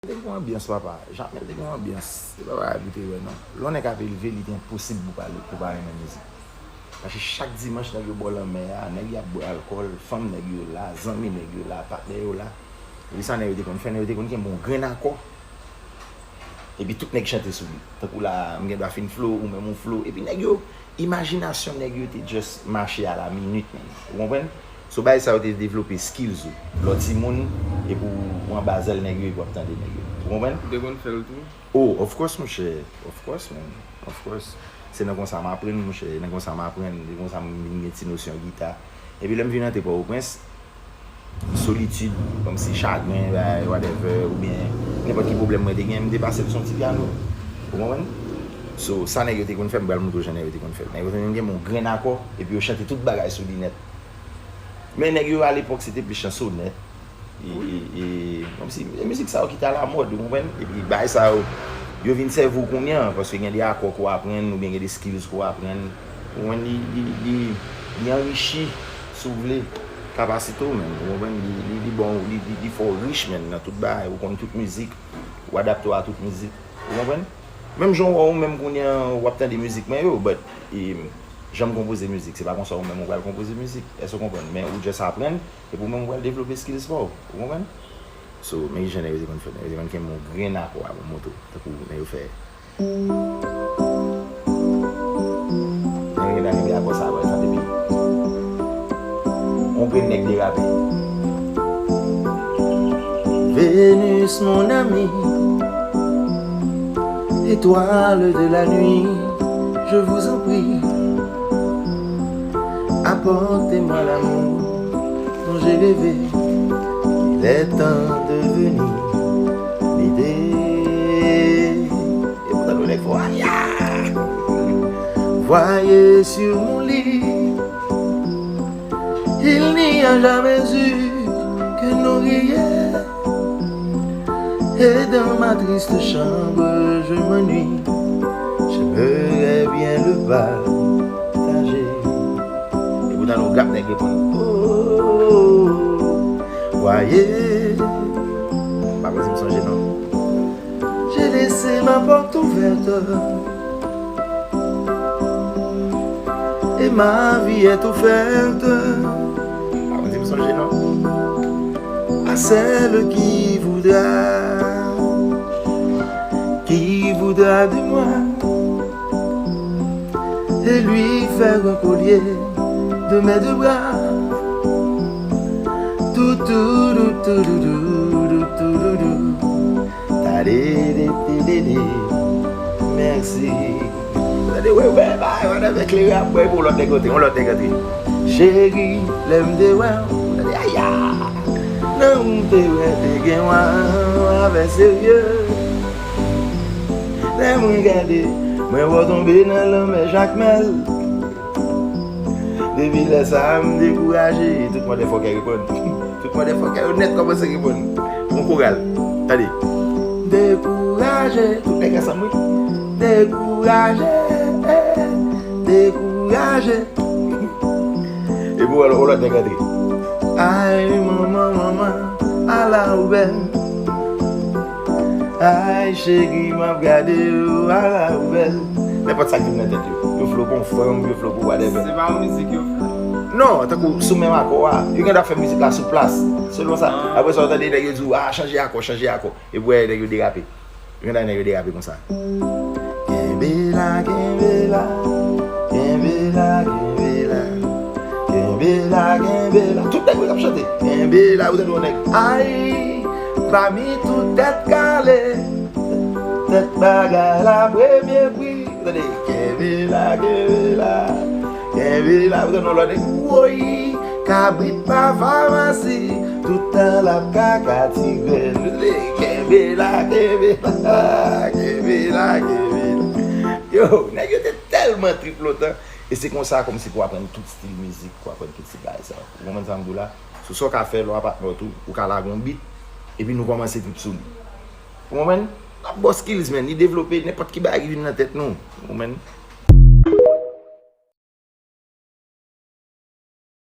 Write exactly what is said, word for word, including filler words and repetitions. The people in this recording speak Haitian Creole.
Te gen yon anbyans, papa. Jamè te gen yon anbyans. Se pa bagay pou te wè, non. Lè yon nèg ap elve, li te enposib pou pa, pou pa renmen mizik. Paske chak dimanch, nèg yo bò lanmè a, nèg y ap bwè alkòl, fanm nèg yo la, zanmi nèg yo la, patnè yo la. Epi sa nèg yo te konn fè, nèg yo te konn kenbe yon grenn akò. Epi tout nèg chante sou li. Tankou la, m gen dwa fin flow, ou menm ou flow. Epi nèg yo, imajinasyon nèg yo te just mache a la minit, menm. Ou konprann? So, bagay sa yo te devlope skills ou. Lè w timoun, epi w anba zèl nèg yo, epi w ap tande nèg yo. Ou konprann? Ou te konn fè l tou? Oh, of course, monchè. Of course, man. Of course. Se nan konsa m aprann, monchè. Nan konsa m aprann. Se konsa m vin gen ti nosyon gita. Epi lè m vin antre Pòtoprens, solitid, kòmsi chagren, bay, whatever, oubyen nenpòt ki pwoblèm mwen te gen, m te pase l sou yon ti pyano. Ou konprann? So, sa nèg yo te konn fè, m pral montre w jan nèg yo te konn fè l. Nèg yo te konn gen yon grenn akò, epi yo chante tout bagay sou li nèt. Men nèg yo alepòk, se te plis chansonèt. E, e, e, kòmsi, e mizik sa yo ki te alamòd, ou konprann? Epi bagay sa yo, yo vin sèvi w kounye a, paske gen de akò ke w aprann, oubyen gen de skills ke w aprann. Ou konprann? Li, li, li, li anrichi, si w vle, kapasite w, menm. Ou konprann? Li, li, li bon, li, li, li fè w rich, menm, nan tout bagay. Ou konn tout mizik, ou adapte w a tout mizik. Ou konprann? Menm jan w wè w menm kounye a, w ap tande mizik mwen yo, but, e, jan m konpoze mizik, se pa konsa ou menm ou pral konpoze mizik. Èske w konprann? Men ou just aprann, epi ou menm ou pral devlope skills pa w. Ou konprann? So, men ki jan nèg yo te konn fè, nèg yo te konn kenbe yon grenn akò a pou montre w, tankou nèg yo fè. Nèg yo gentan kenbe akò sa a, pa egzanp, epi yon grenn nèg derape. Vénus, mon amie, étoile de la nuit, je vous en prie, apportez-moi l'amour dont j'ai rêvé. Il est temps de venir m'aider. Et pourtant, nous les voyons. Voyez sur mon lit, il n'y a jamais eu qu'un oreiller. Et dans ma triste chambre, je m'ennuie. J'aimerais bien le partager. E poutan nou gap nèg reponn. Oh, voyez. Pa konn si m sonje, non. J'ai laissé ma porte ouverte et ma vie est offerte. Pa konn si m sonje, non. À celle qui voudra, qui voudra de moi et lui faire un collier de mes deux bras. Toutoudou, toutoudou, toutoudou. Tadede, tedede. Mèsi. Tande, wè, wè, bay, wè, avèk klere ap bwè pou lòt nèg antre, yon lòt nèg antre. Cheri, lè m te wè w, tande, aya. Nan m te wè te gen w avè serye. Lè mwen gade, mwen wè w tonbe nan lanmè Jakmèl. Depi lè sa a, m dekouraje. Tout motherfucker reponn. Tout motherfucker yo nèt kòmanse reponn. Yon koral. Tande. Dekouraje. Tout nèg ansanm, wi. Dekouraje. Dekouraje. Epi w wè yon lòt nèg antre. Ay, manman, manman, ala ou bèl. Ay, cheri, m ap gade w, ala ou bèl. Nenpòt sa ki vin nan tèt yo. Yo flow pou yon fanm, yo flow pou whatever. Se pa yon mizik yo fè. Non, tankou sou menm akò a. Yo gen dwa fè mizik la sou plas. Selon sa. Ah. Apre sa, w tande nèg yo di w, ah, chanje akò, chanje akò. Epi w wè nèg yo derape. Yo gen dwa nèg yo derape konsa. Kenbe la, kenbe la, kenbe la, kenbe la. Kenbe la, kenbe la. Tout nèg yo k ap chante. Kenbe la, ou tande yon nèg. Ay, pami tout tèt kale, tèt bagay la premye pri. Tande, kenbe la, kenbe la, kenbe la. Ou tande yon lòt nèg. Woy, kabrit pa famasi, toutan l ap kaka ti grenn. Tande, kenbe la, kenbe la, kenbe la, kenbe la. Yo, nèg yo te tèlman trip lontan. E se konsa, kòmsi pou aprann tout stil mizik, pou aprann tout stil bagay sa yo. Ou konprann sa m di w la? Sou sa w ka fè lè w ap atmòt ou, ou ka lage yon beat, epi nou kòmanse trip sou li. Ou konprann? N ap ba w skills, man. Li devlope nenpòt ki bagay ki vin nan tèt nou. Ou konprann?